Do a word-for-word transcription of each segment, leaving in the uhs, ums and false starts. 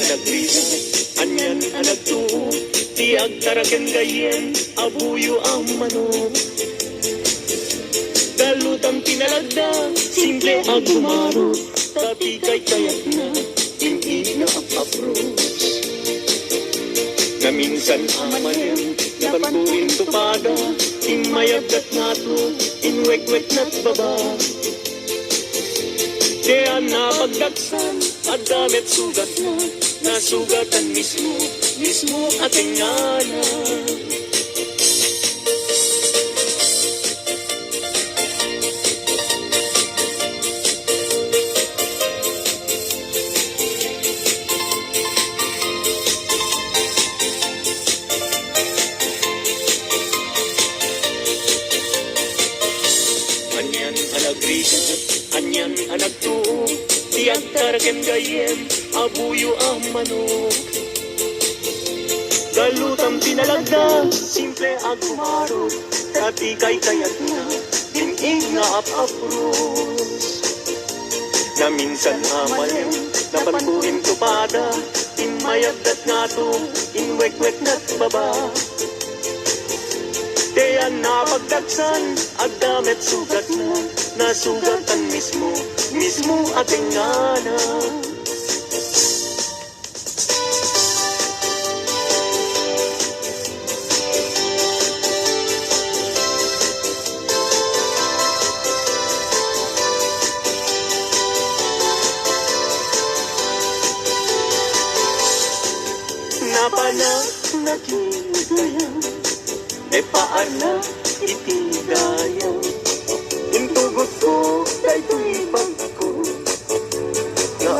Nagrigat, anian a nagtuo, ti agtara ken gayyem a buyo a manok. Galutam ti nalagda, simple a gumaro, ta ti kaykayatna, in-ig nga ap-apros. Naminsan a malem, napanko intupada, ti mayabdat ngato, inwekweknat baba. Diay napagdagsan, adda met sugatna, nasugatan mismo, mismo a tengngana. Anian a nagrigat, anian a nagtuo, ti agtara ken gayyem a buyo a manok. Galutam ti nalagda, simple a gumaro, ta ti kaykayatna, in-ig nga ap-apros. Naminsan a malem, napanko intupada, ti mayabdat ngato, inwekweknat baba. Diay napagdagsan, adda met sugatna, nasugatan mismo, mismo a tengngana. Napana nakigayam, ne paarna iti dayam. Intugotko daytoy bagko nga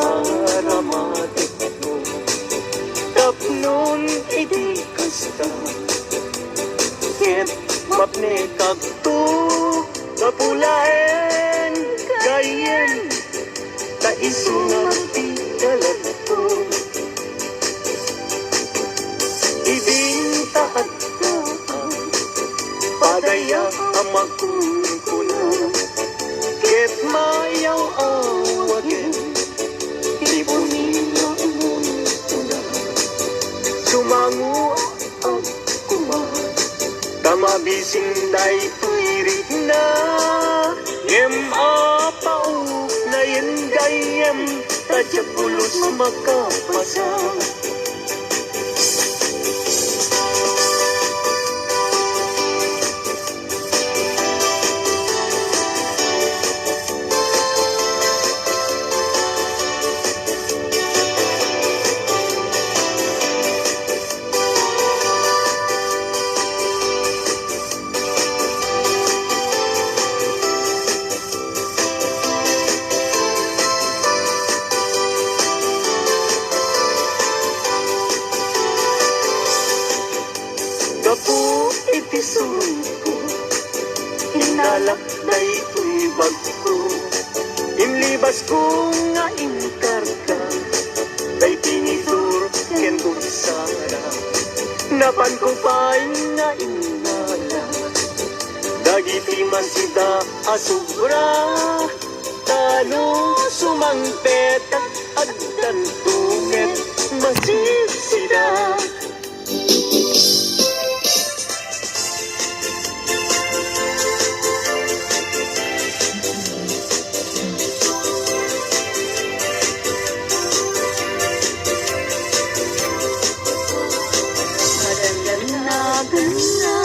aramatekko tapnon iti kasta, ket mapnekakto gapu laeng gayyem. Ta isu nga ti kaladko. Idin ta adda a padaya a makunkuna, ket mayaw-awagen ti bunila munkuna. Sumango a koma, ta mabisin daytoy rikna. Ngem apaw nayen gayyem, ta diak pulos makapasa. Gapu iti suroyko, innalak daytoy bagko. Inlibasko nga inkarga, daydi ngitur ken kursara. Napanko pay nga innala dagiti masida a sobra. Ta no sumangpetak, addanto met masisida. Madandan na ganna,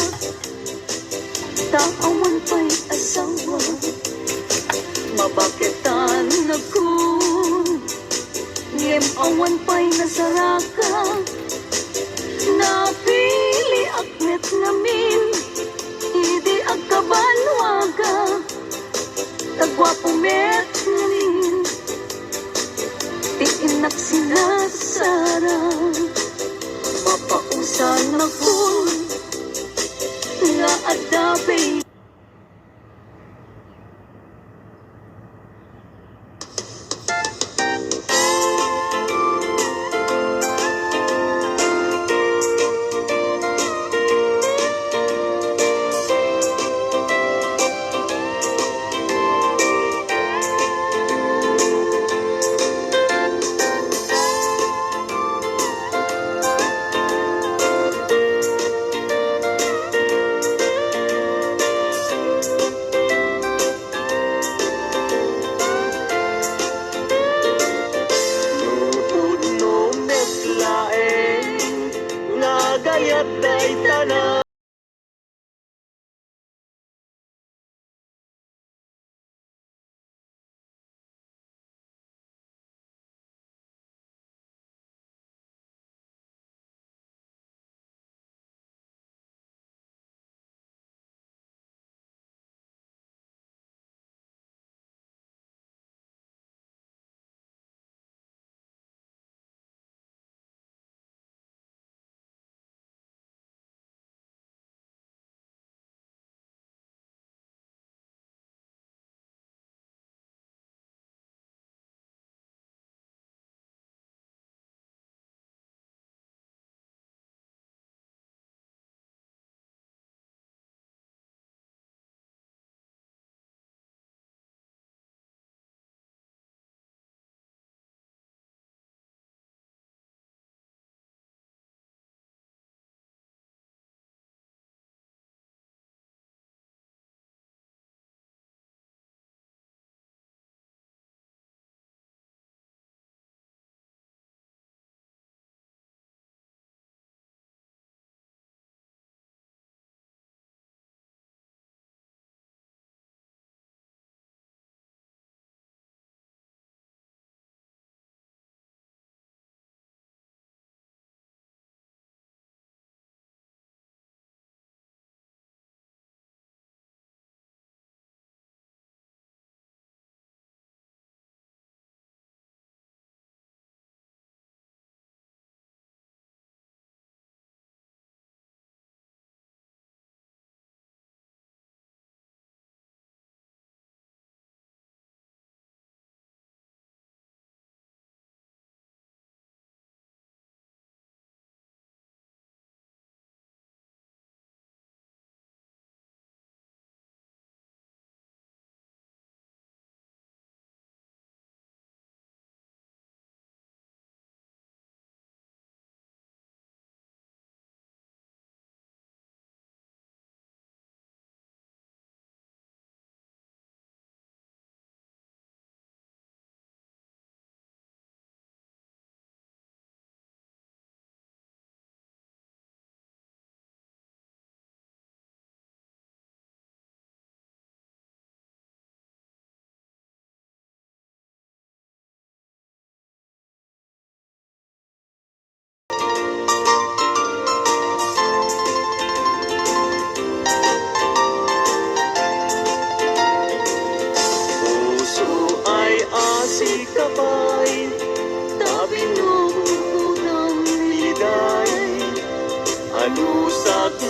ta awan pay asawa. Mabaket a nagkun, ngem awan pay nasaraka. Napiliak met ngamin idi agkabanwaga. Ta guapo met ngamin ti innak sinasara. Mapausanakon nga adda, baby.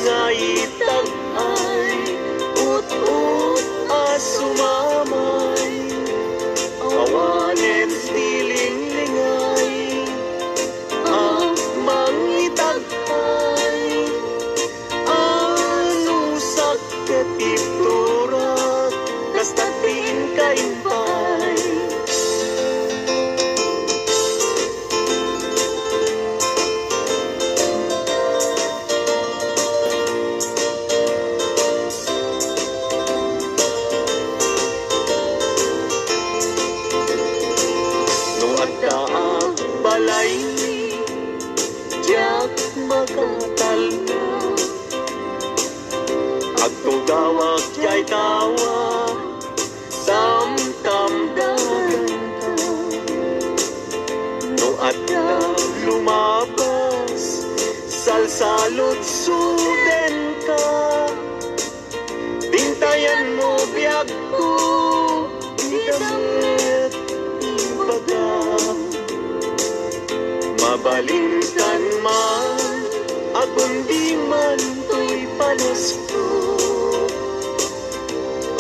Nga itag-ay, ut-ot a sumamay, awanen ti linglingay, a mangitag-ay, anusak ket iturak, kasta ti inka impay. No adda a balaymi, diak makatalna. Agtugawak diay tawa, tamtamdaganka. No adda lumabas, salsaludsudenka. Bintayanmo biagko, dita met ibagam. Mabalinkan man a kundi man toy panasko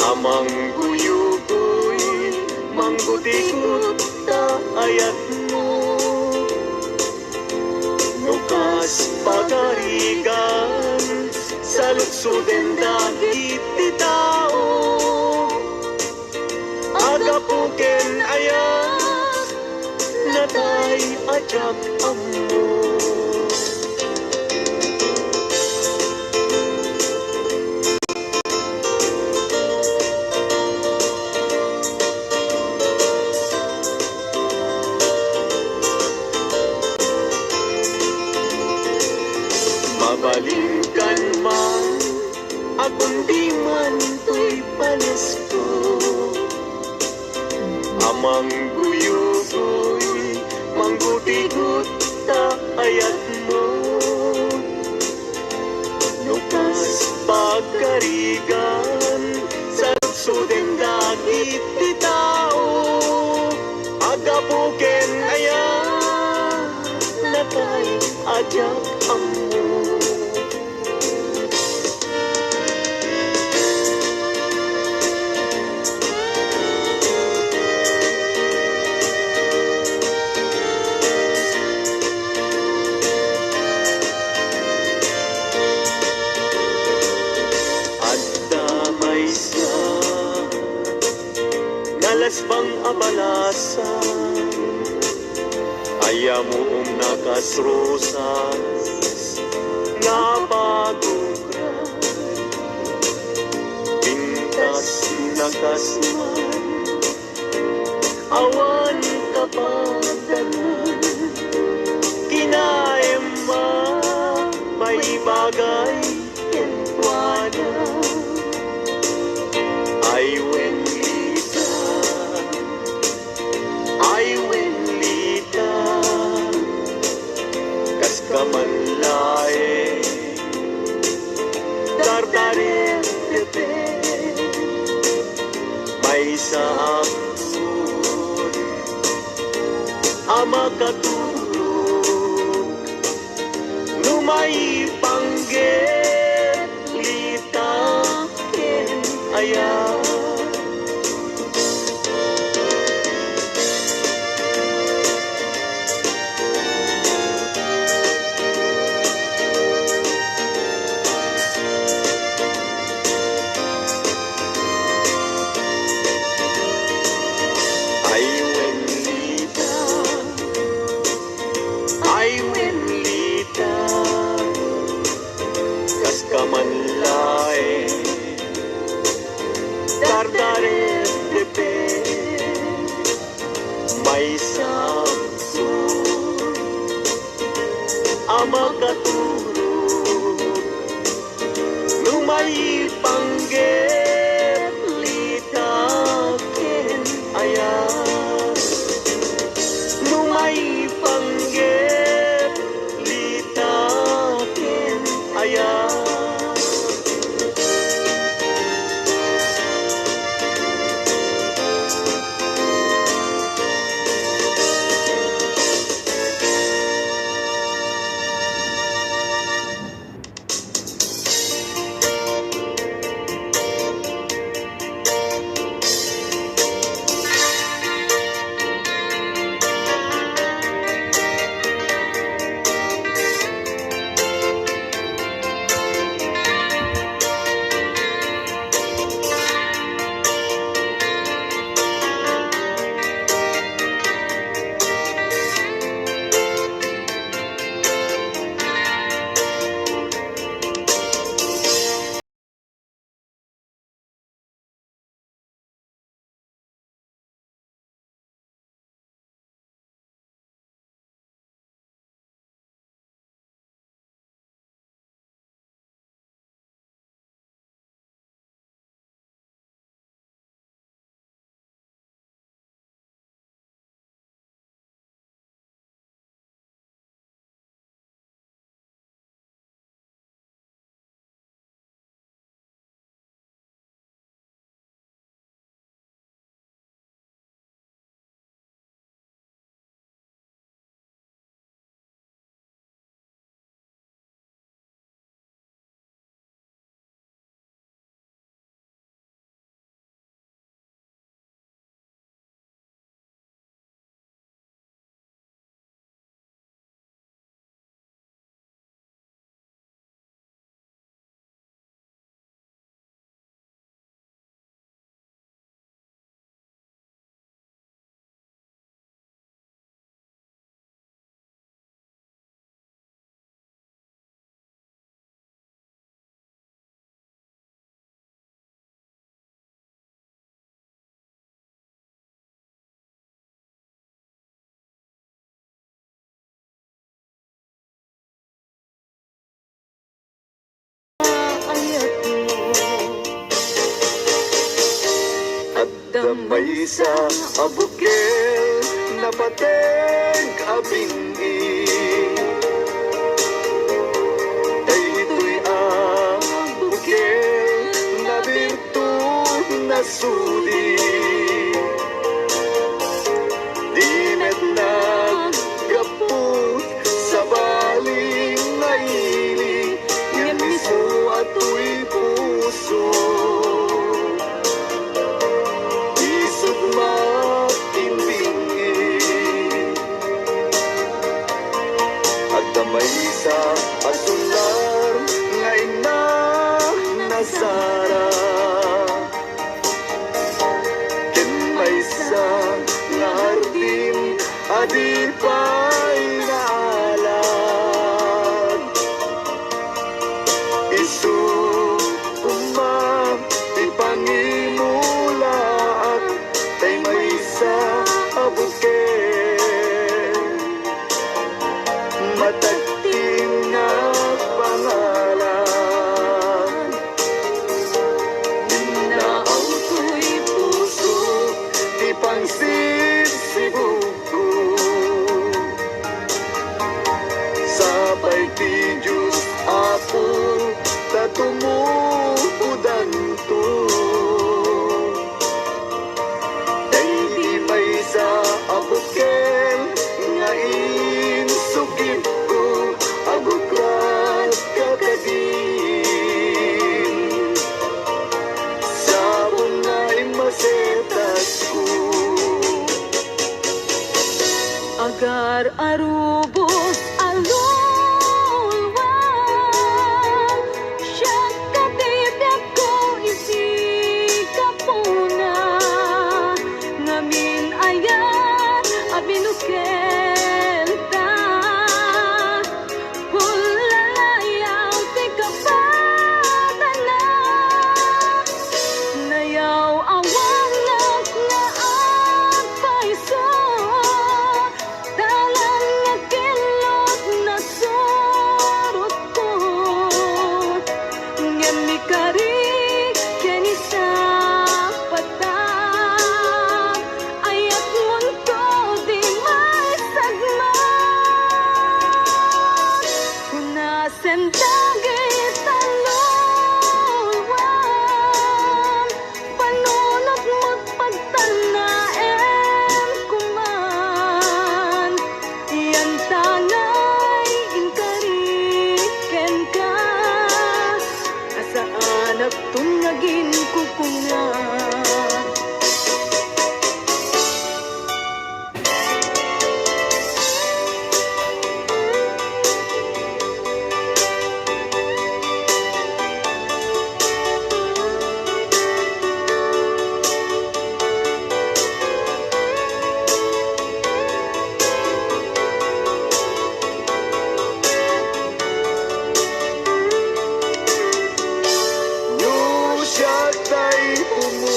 a mangguyugoy, manggutigot ta ayatmo. No kas pagarigan, saludsuden dagiti tao. Agapu ken ayat, natay a diak ammo. Mabalinkan man a kundi man toy panasko a mangguyugoy, manggutigot ta ayatmo. No kas pagarigan, saludsuden dagiti tao. Agapu ken ayat, natay a diak ammo. Adda maysa nga lasbang a balasang, ay ammoom a kas rosas nga pagubra. Pintas na kas man, awan kapadanan, kinaem a maibagay kenkuana. Ay wen, Lita, ay wen, Lita, kaska man laeng dardarendeten. Maysa a makatulog a makaturog no maipanggep, Lita ken ayat. Ay wen, Lita, ay wen, Lita, kaska man laeng dardarendeten. Maysa a makatulog no maipanggep, Lita ken ayat. No maipanggep, Lita ken ayat. Maysa a bukel, napateg a bing-i. Daytoy a bukel, nabirtud, nasudi. Di met naggapu, sabali nga ili, ngem isu a toy puso. Isut' makimbing-i. Adda maysa a sular nga inna na Sara, ken maysa nga hardin a di pay naalag. Isu koma ti pangimulaak, tay maysa a bukel. Matagting a pangalan. Inna a toy puso, ti pangsirsibukko. Sapay ti Dios, Apo, ta tumubodanto. Daydi maysa a bukel nga insukibko, aguklat ka kadi. Sabon nga immasetasko. Agar-arubos a luluan, siak ti biagko iti gapuna. Ngamin aya a binukelta, pulalayaw ti kapadana. Nayaw-awanak nga agpayso, dalan nga kinlot nasurotko. Ngem ikari ken isapata, ayatmonto di maisagmam. Kuna sentagi ta luan, panunot met pagtanaem koman. Yantangay inkari kenka, a saanakton nga aginkukuna. No siak tay pumusay,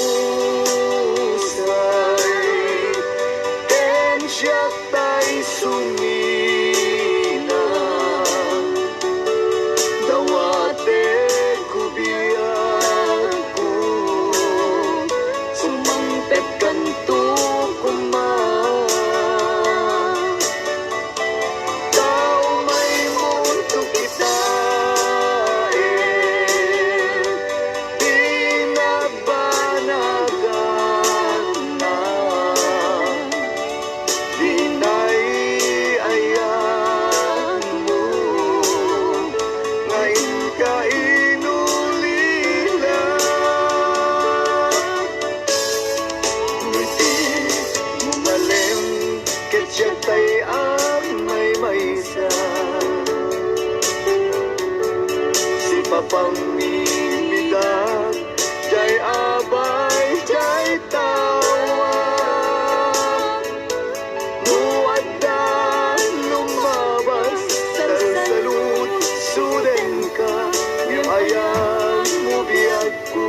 ken siak tay sumina, dawatek ko biagko, sumangpetkanto koma. Tao, maymunto kitaen, ti nagbanagana. Dinay ayatmo nga inka inulila. Iti mo malem ket siak tay agmaymaysa. Sipapamimitak, jay abay, jay tawa. No adda lumabas, sarsaludsuden ka, ngem ayatmo biagko.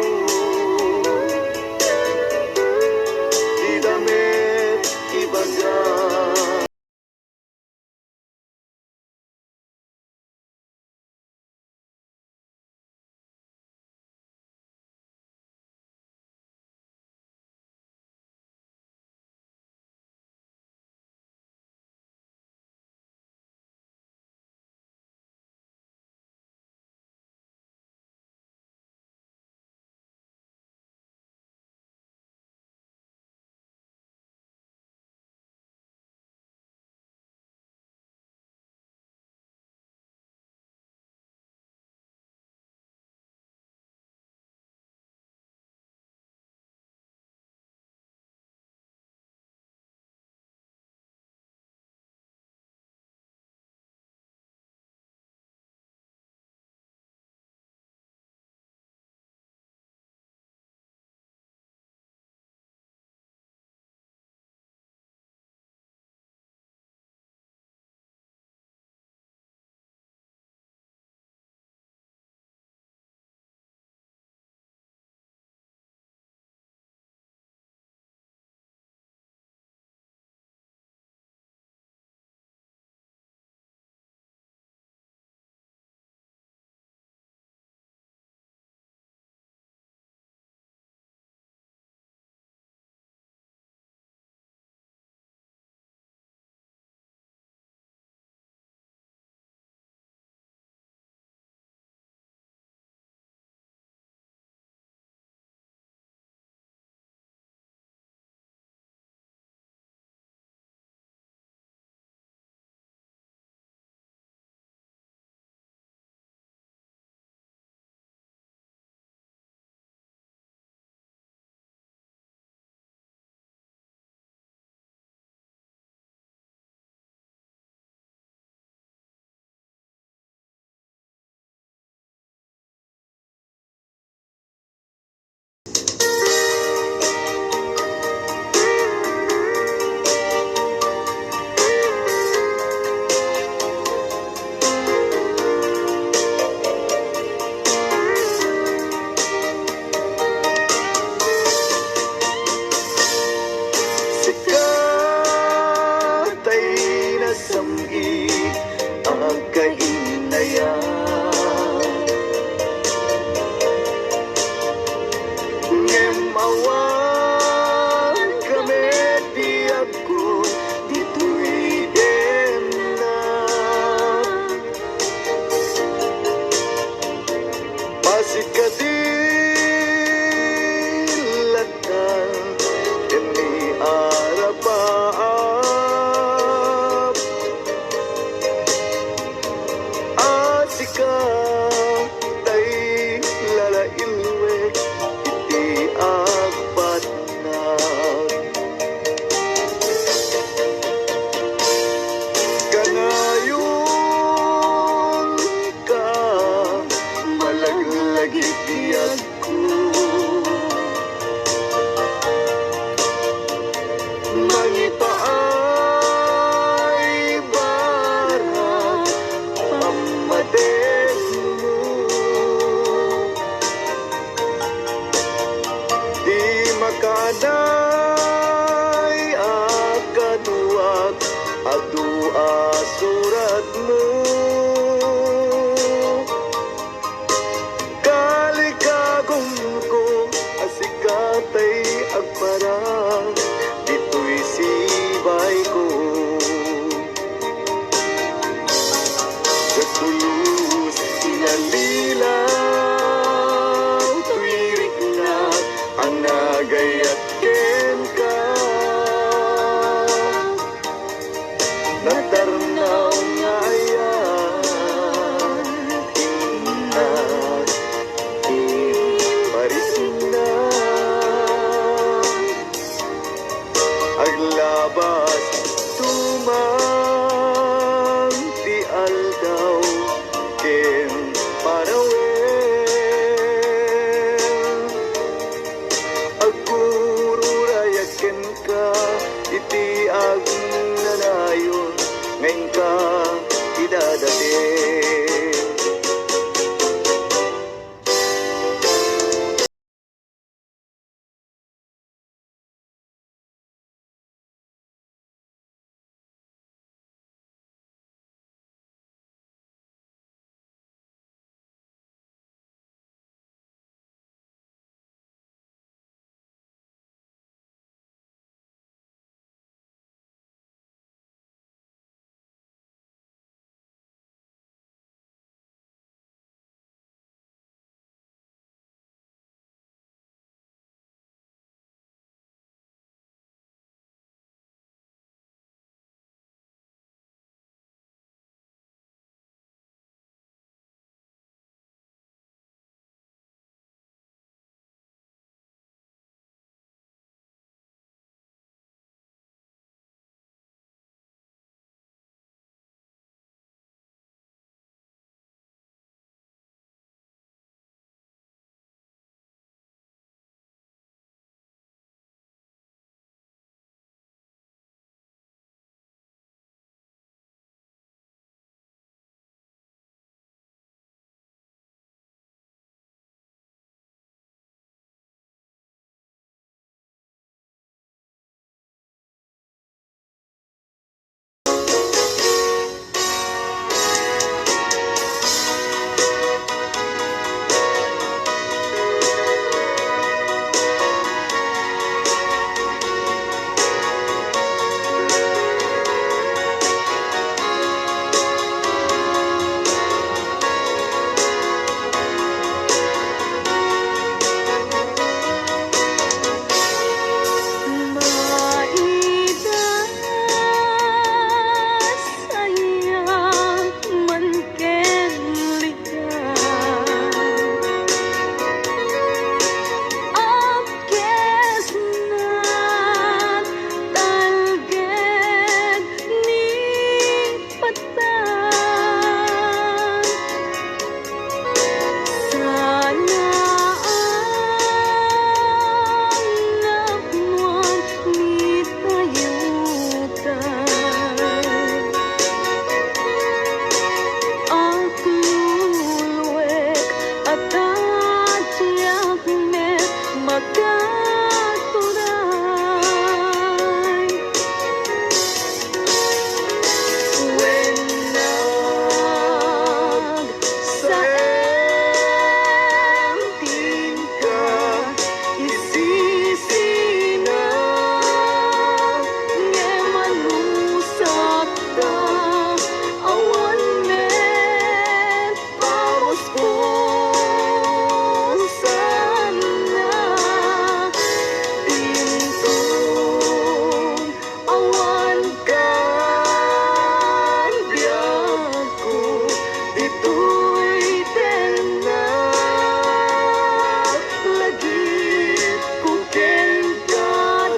Dida met ibaga. idadakel. Maidasaya man ken ligaw. Agkesna talged ni patay. Sana ang napnuan ni tayutay. Agluluek a tadiak met makaturay. Wen nagsaem ti inka, isisina, ngem anusakta, awan met pamuspusanna. Inton awan kan biagko, ditoy tennak, lagipko kenka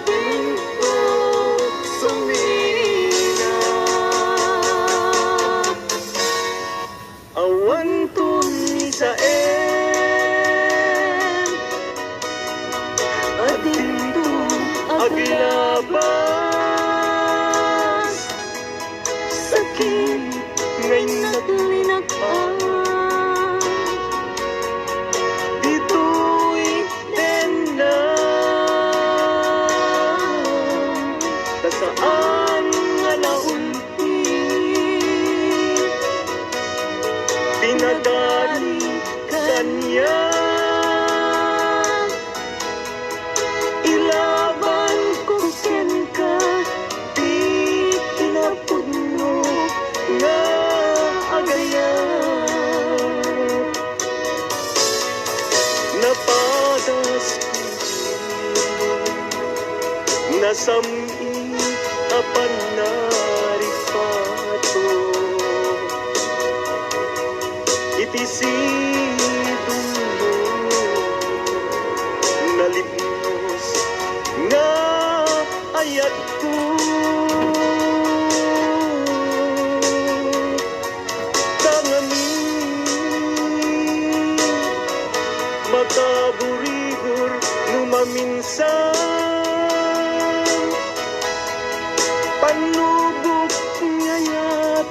dinto sumina. Awanton ni Saem a dinto aglabas. Sakit nga innak linak-an ditoy tennak, ta saan nga naun- Pinadali kaniak, ilabanko kenka ti kinapudno nga agayat. Napadas, nasam- Apan narikpato iti sidongmo, nalipnos nga ayatko. Tangami, makaburibur no maminsan. Pannubok nga ayat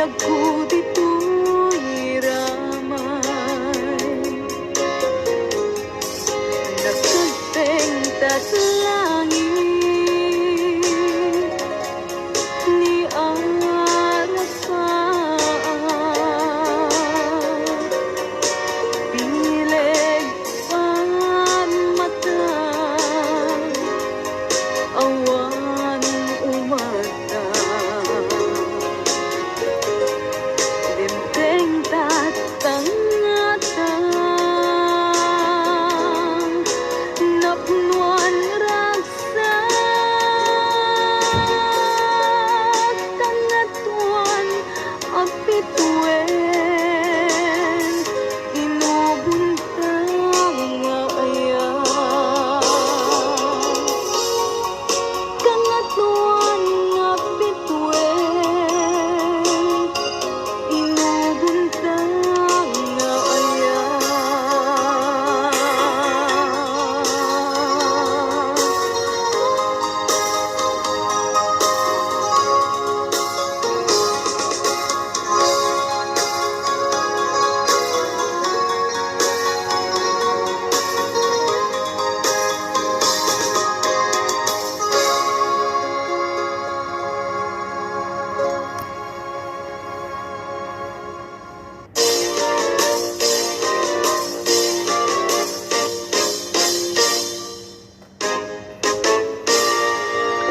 Agko ditoy ramay, nagkagpengtat langit ni Arafat. Bileg pammata, awan umata. Dimteng tatangata, napnuan ragsak, tangatuan a bituen, inubonta nga ayat. Kangatoan nga bituen, inubonta nga ayat.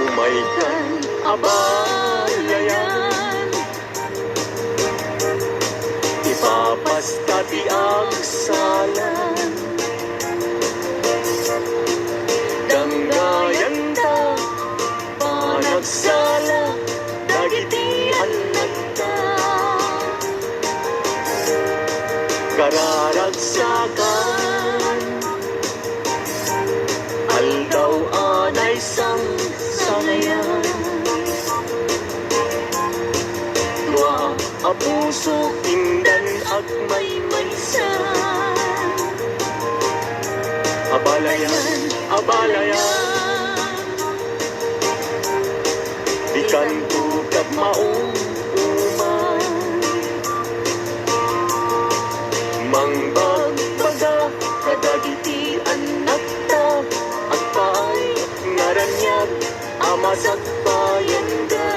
Umaykan a balayan, ipapasta ti agsalan. Danggayanta, panagsala dagiti annakta. Kararagsakan, aldaw a naisangsangayan. Dua a puso indan agmaymaysa. A balayan, a balayan, dikanto kagmaumay. Mangbagbaga kadagiti annakta, agpaay nga raniag a masakbayanda.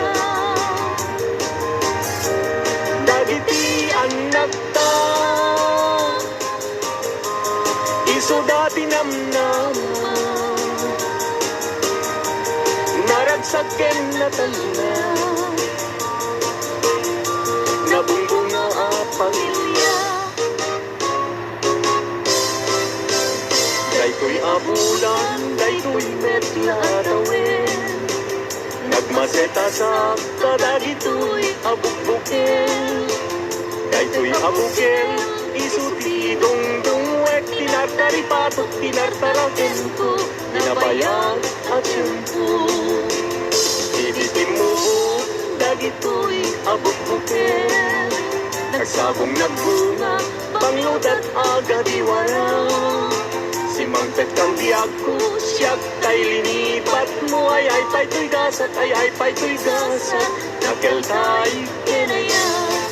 Dagiti annakta, isuda ti namnama, naragsak ken natalna, nabungbunga a pamilia. Daytoy a bulan, daytoy met nga a tawen, nagmasetasak kadagitoy a bukbukel. Daytoy a bukel, isu ti dungdungwek, ti nartaripatok, ti nartarakenko, ni nabayag a tiempo. Idi timmuok dagitoy a bukbukel, nagsabong nagbunga, pangludat a gadiwara. Simmangpetkang biagko, siak tay linibatmo, ay-ay pay toy gasat, ay-ay pay toy gasat, nakeltay ken ayat.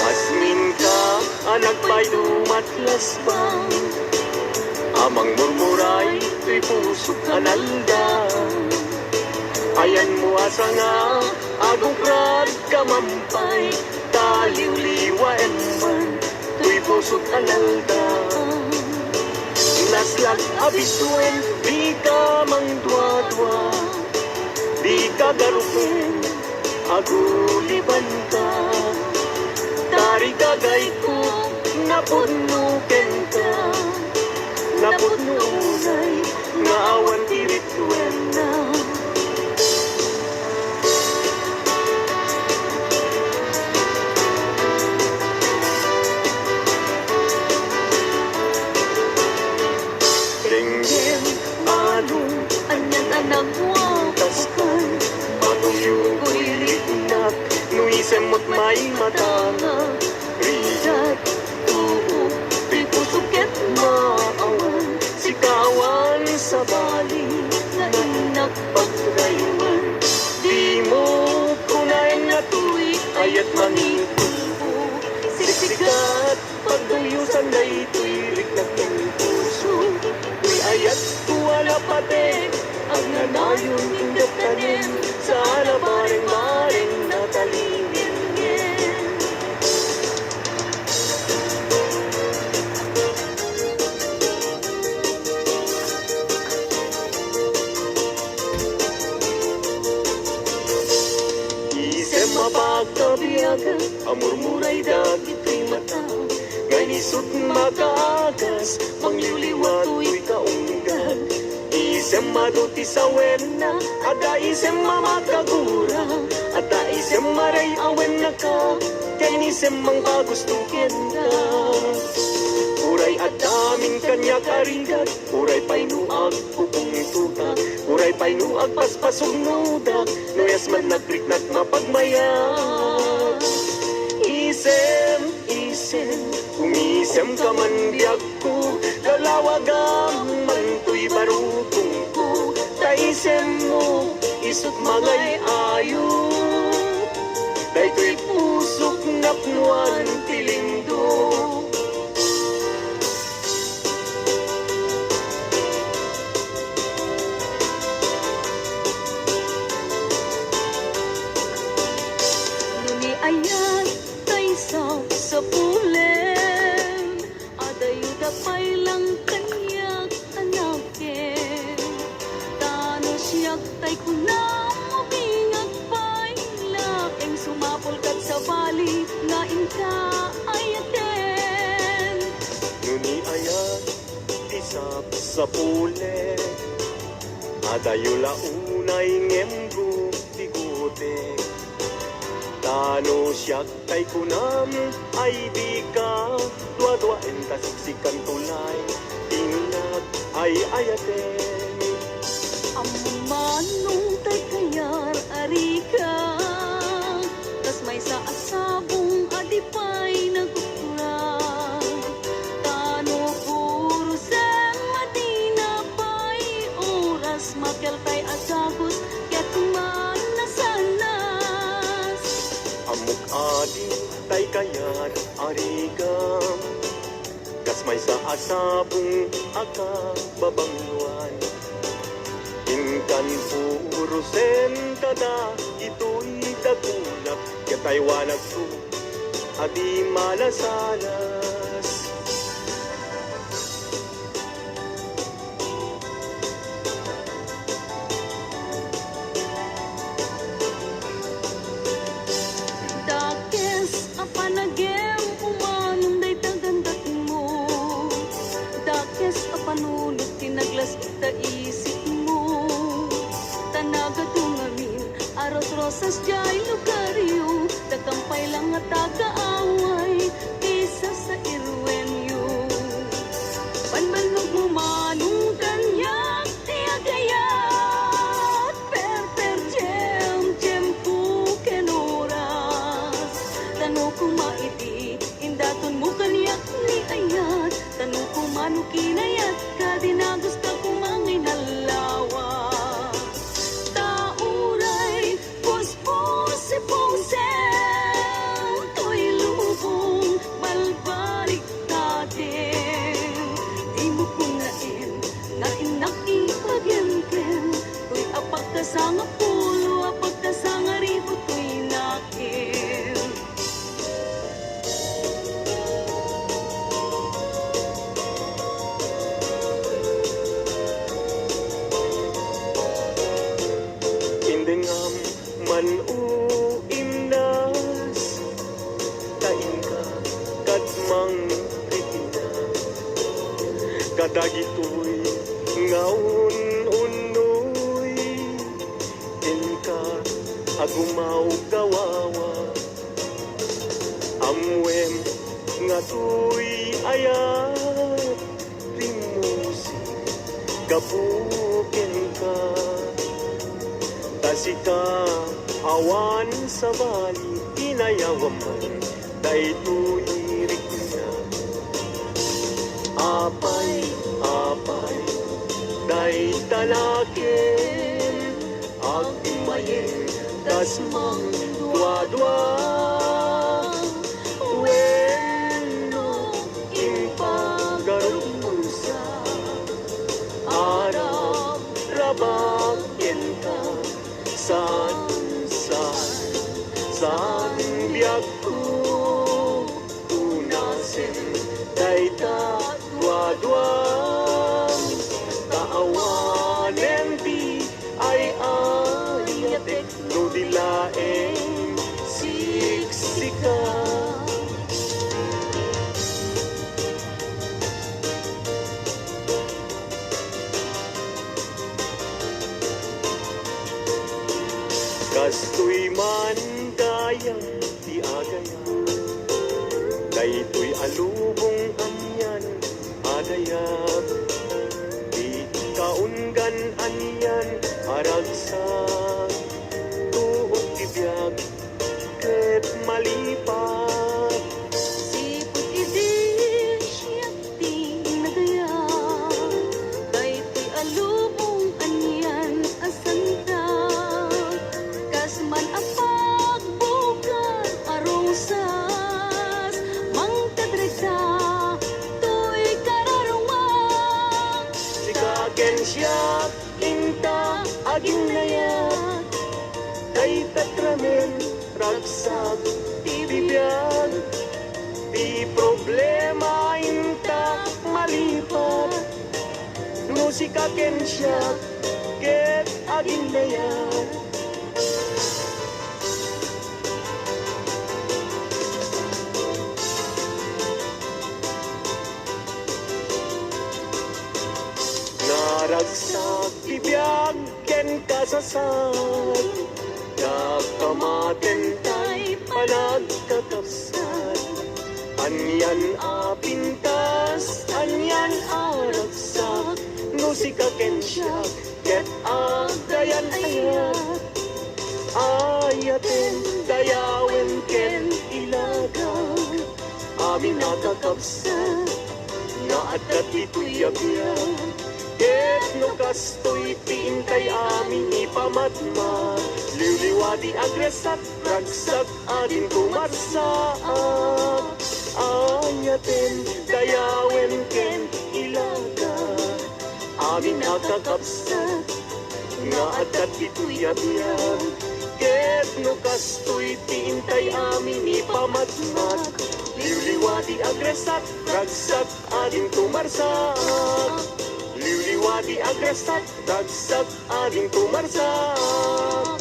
Asminka a nagbaydo matlasbang, a mangmurmuray toy pusok a naldaw. Ayanmo a sanga, agukrad ka mampay, ta liwliwaem man toy pusok a naldaw. Naslag a bituen, dika mangduadua, dika garupen, agulibanka. Tarigagayko, napudno kenka, napudno unay nga awan ti bituenna. Denggem, along, anian a nagwagaskan, matuyugoy riknak, no isem met maimatanga, rigat, tubo, ti puso ket maawan, sika awan sabali, nga innak pagraywan. Dimo Ket mangitulpo, siksikat, pagduyosan daytoy riknak ken puso. Toy ayatko a napateg, agnanayon, inggep tanem, saan a bareng-bareng, natalingenngen. Isem a pagkabiag a murmuray dagitoy mata, nga inisut makaagas, mangliwliwa toy kaunggan. Isem adu ti sawenna, adda isem a makagura, adda isem a ray-awennaka, ken isem mangpagusto kenka. Uray adda amin kaniak a rigat, uray pay no agpupungtotak, uray pay no agpaspasugnodak, no yas man nagriknak mapagmayat. Isem, isem, umisemka man biagko, lawlawagam man toy barukongko, ta isemmo, isut mangay-ayo, daytoy pusok napnoan ti lindong. No ni ayat tay sapsapulen, adayuda pay lang kaniak a nakem. Ta no siak tay kunam, mabingag pay laeng, sumapul ket sabali nga inka ayaten. No ni ayat ti sapsapulen, adayo la unay ngem gugtigutek. Ta no siak tay kunam, ay dika duaduaen, ta siksikanto laeng ti nag-ay-ayaten. Ammom no tay kayar a rigat, kas maysa a sabong a di pay nagukturan. Ta no purosen, madina pay oras, makel tay a dagus ket manasanas. Ammok a di tay kayat a rigam, kas maysa a sabong a kababangloan. Inkan purosen kada itoy dakulak, ket aywanakto a di malasalas. Dakes a panagem umanom dayta gandatmo. Dakes a panunot ti naglas-it ta isipmo. Ta nagadu ngamin a rosrosas diay lugaryo, dakam pay lang nga taga-away ti sasairuenyo. Banbannogmo manon kaniak ti agayat, perper, tiemtiemko ken oras. Ta no koma idi indatonmo kaniak ni ayat, ta no koma no kinayatka, dinaguska koma nga inalliwa. Ta uray puspusipusen toy lubong, balbaliktaten. Dimo kunnaen nga innak ipagenken, toy a pagkasangapulo a pagkasangaribu toy nakem. Indengam man, o Imnas, ta inka kad mangrikina kadagitoy nga un-unnoy, inka a gumawgawawa. Ammoem nga toy ayat rimmusik gapu kenka. Ta sika awan sabali, inayawam man daytoy riknak. Apay, apay, dayta nakem, agmayem, kas mangduadua. kenka. Saan, saan, saan biagko unasen dayta duaduam. Ta awanen ti ay-ayatek no di laeng siksika. Kastoy man gayam ti agayam, daytoy a lubong anian a dayag, ti kaunggan anian a ragsak, tuok ti biag ket malipat. Sipud idi siak ti nagayam, daytoy a lubong anian a santa, kas man a pagbukar a rosas, mangted dayta toy kararuma. Sika ken siak inta aginnayat, dayta ramen ragsak ti biag. Ti problema inta malipat, no sika ken siak ket aginnayat. Naragsak ti biag ken kasasat, nakamatentay panagkakabsat. Anian a pintas, anian a ragsak, no sika ken siak ket agdayan ayat. Ayaten, dayawen ken ilaga, amin a kakabsat nga adda ditoy a biag. Ket no kastoy ti intay amin ipamatmat, liwliwa ti agressat, ragsak a din tumarsaak. Ayaten, dayawen ken ilaga, amin a kakabsat nga adda ditoy a biag. Ket no kastoy ti intay amin ipamatmat, liwliwa ti agressat, ragsak a din tumarsaak. Liwliwa ti agressat, ragsak a din tumarsaak.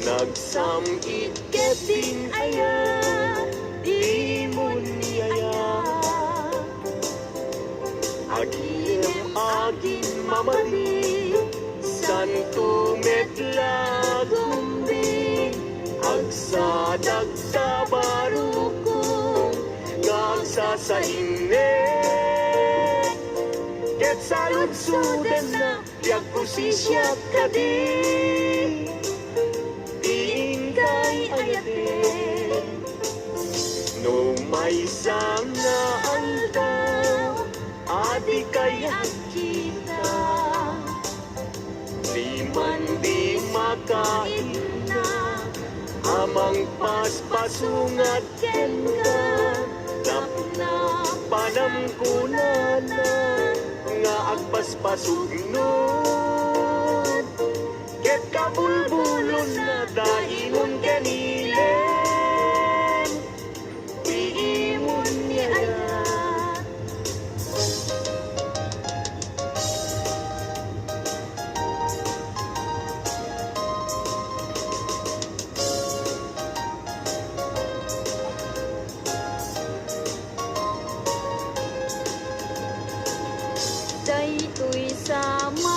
Nagsam-it ket din-ayat ti muni aya. Aginem agin mamadi, santo met la gumbi, agsadag ta barukong nga agsasainnek, ket saludsodenna ti agkusisiak kadi. Ti inkay ayaten. No maysa nga aldaw a dikay agkita, diman di makainna a mangpaspasungad kenka, napnapanam kunana nga agpaspasugno. Ket kabulbulonna da imon ken ilen ti imon ni ayat. Daytoy sama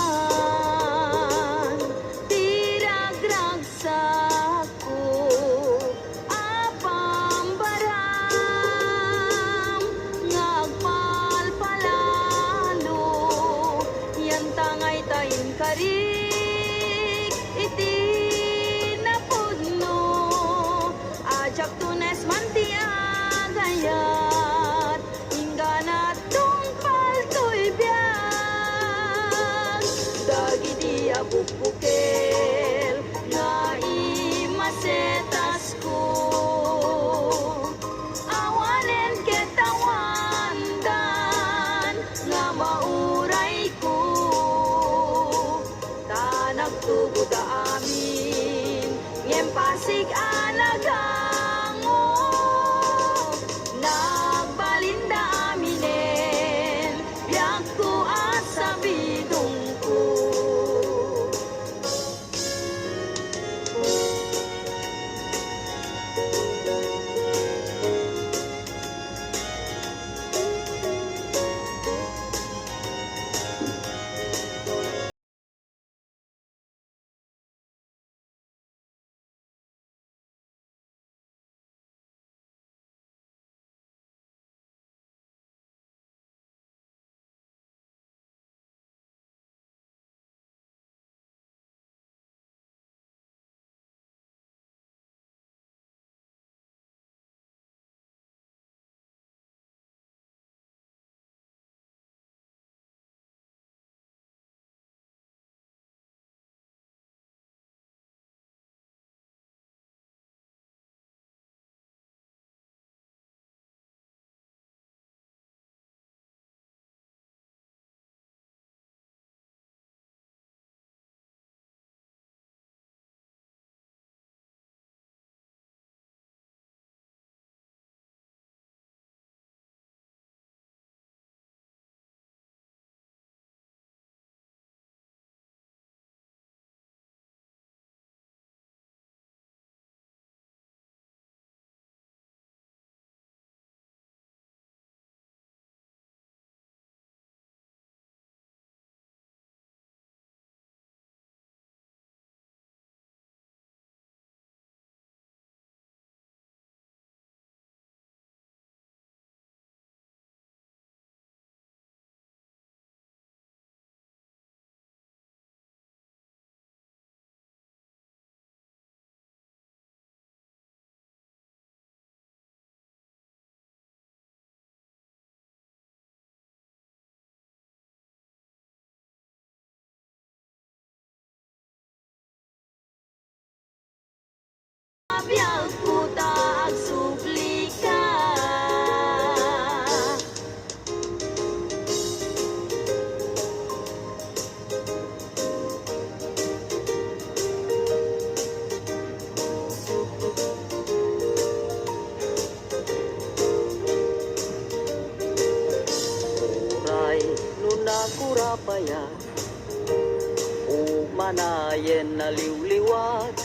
Kurapayat, umanayen naliwliwat,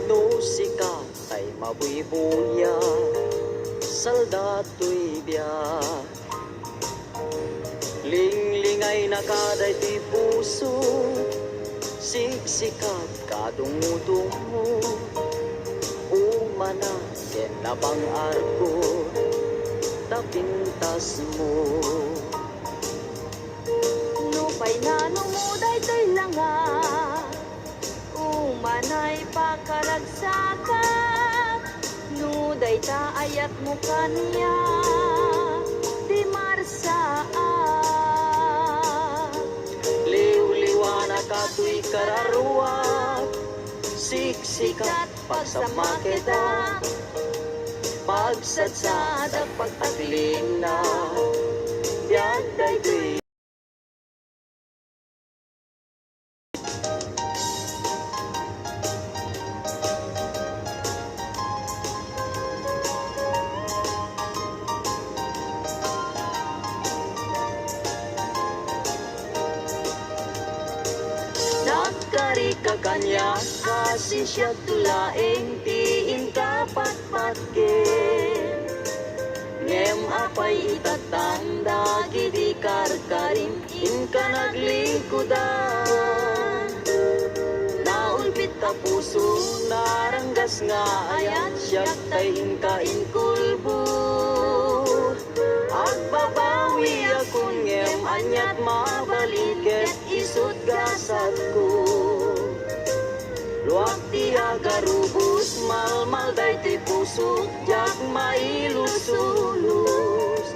no sika tay mabuybuya, salda toy biag. Linglingaynaka daytoy puso, siksikat kadungudungmo, umana ken napang-arko, ta pintasmo. Nupay nanumod daytoy langa, umanay pakaragsakak. No dayta ayatmo kaniak, di marsaak. Liwliwanaka toy kararuak, siksikat pagsammakedak, pagsatsadak pagtaklina, biag daytoy. Nagkarika kaniak, asinsiak to laeng ti inka patpatgen. Ngem apay itattan dagiti karkarim inka naglingkodan? Naulbit ta puso, naranggas nga ayat, siak tay inka inkulbo. Agbabawiakon ngem aniat mabalin ket isut' gasatko. Luak ti agarubos, malmal daytoy pusok, diak mailusulos.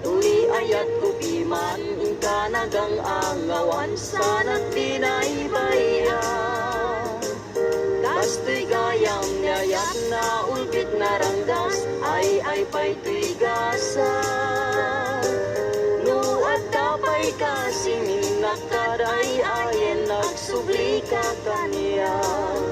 Toy ayatko piman, inka nagang-angawan, sanat binaybay-an. Kastoy gayam ni ayat, naulbit naranggas, ay-ay pay toy gasat. No adda pay kasiminnak kad ay-ayen, agsublika kaniak.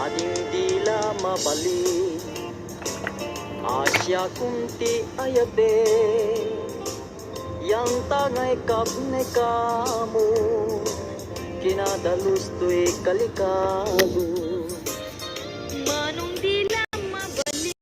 Ading dila mabalin, a siakon ti ayaben. Yantangay kapne kamo, kinadalus toy kalikado. Manong